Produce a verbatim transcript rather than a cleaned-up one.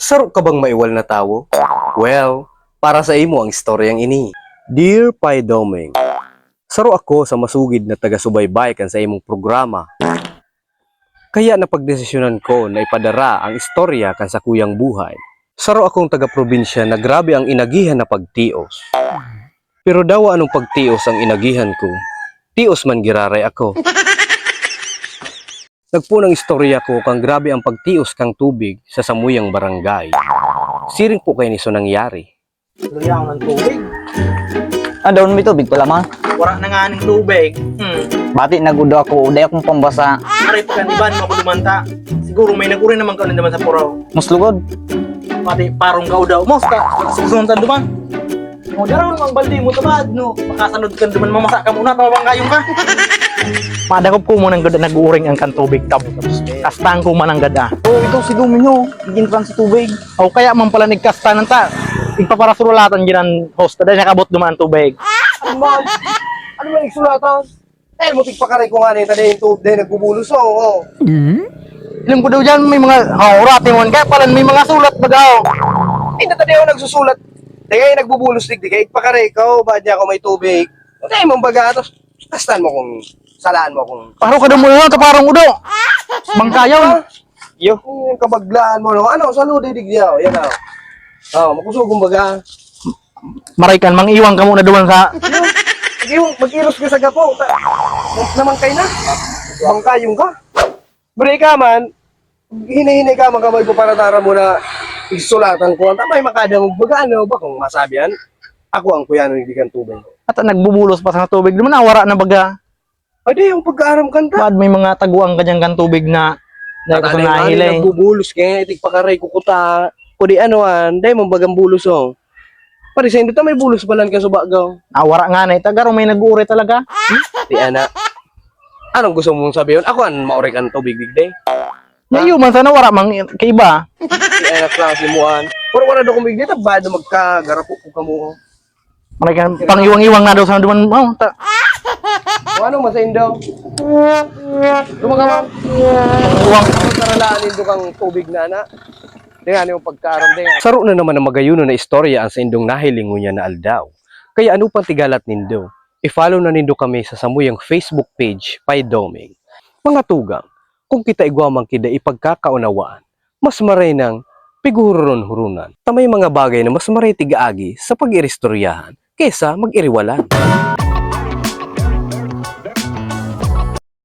Saro ka bang maiwal na tawo? Well, para sa imo ang istoryang ini. Dear Pai Doming, saro ako sa masugid na taga-subaybay kan sa imong programa. Kaya napagdesisyonan ko na ipadara ang istorya kan sakuyang buhay. Saro akong taga-probinsya na grabe ang inagihan na pagtios. Pero dawa anong pagtios ang inagihan ko, tios man giraray ako. Nagpoon ang istorya ko kan grabe ang pagtios kan tubig sa samuyang barangay. Siring po kayo niso nangyari. Luyaw ng tubig. Ah, daon may tubig pala, ma. Wala na nga ng tubig. Hmm. Bati nagudo ako, uday akong pambasa. Arit ka ni Ban, makulumanta. Siguro may nag-uri naman ka naman sa puraw. Mas lugod. Pati parong ka daw. Mos ka, susunod duman. O, daraw naman baldi mo, tabad, no? Makasalod ka duman, mamasa ka muna, tawang kayong ka. Madakop ko mo nang gada nag-uuring ang kantubig, tapos kastan ko man ang gada. Oh, ito si Domino, naging sa tubig. O kaya man pala nagkastan ang ta. Igpaparasulatan ginan host, dahil nakabot duman ang tubig. Ano man? Ano man igsulatan? Eh, mutik pa karay ko nga na yung tanda yung tubig dahil nagbubulos, oo. Oh. Alam ko daw dyan, may mga, oh, urati mo, kaya pala may mga sulat baga, oh. Ay, natadi ako nagsusulat. Di kayo nagbubulos, di kayo pakaray ko, ba't niya ako may tubig? Hindi, mong baga, tapos kastan mo kung salaan mo kung Paro ka daw mo yun, taparong udo. Bangkayon. Yo. Yung kabaglaan mo, no? Ano, saludo, digdi, oh. Yan, oh. Oh, makusog, kumbaga. Maray kan, mang-iwang ka muna duman sa Mag-iwang, mag-iros ka sa gapo. Ta- naman kayo na. Bangkayong ka. Bre ka man, hinay-hinay ka man kamay ko para tara mo na isulatan ko. Ang tamay makadangog baga ano ba kung masabi yan? Ako ang kuya ng hindi kan tubig. at nagbubulos pa sa tubig. Duman, nawara na baga. Ay, di, yung pagkaaram kan ta. Baad may mga taguan ka dyan kan tubig na dahil ko sa Tatay, nahilay. Nagbubulos kaya, itig pakaray ko kuta. O di ano, ah, dahil mong bagang bulos, oh. Pare, sa hindi may bulos pala ka subagaw. Nawara nga na ito. Garo may nag-uuri talaga. Di ana. Anong gusto mong sabihin? Ako an maorik ang tubig, digday. Nayo man sana wara mang kaiba. Di ana klase mo an. Pero wala daw kumigdi, ta bado magkagarapo ko kamo, oh. Maray kan, pang-iwang-iwang na daw sa duman. Oh, ta, Kung ano man sa indo? Lumagaman. iwang. Ang karalaan nindo kang tubig na, ana. Tingnan yung pagkaaram, tingnan. Saro na naman ang magayuno na istorya ang sa indong nahiling ngunyan na aldaw. Kaya ano pang tigalat nindo? I-follow na nindo kami sa samuyang Facebook page, Pai Doming. Mga tugang, kung kita igwa man kita ipagkakaunawaan, mas maray nang piguhuron-hurunan. Ta may mga bagay na mas maray tigaagi sa pag-iristoryahan kaysa mag-iriwalan.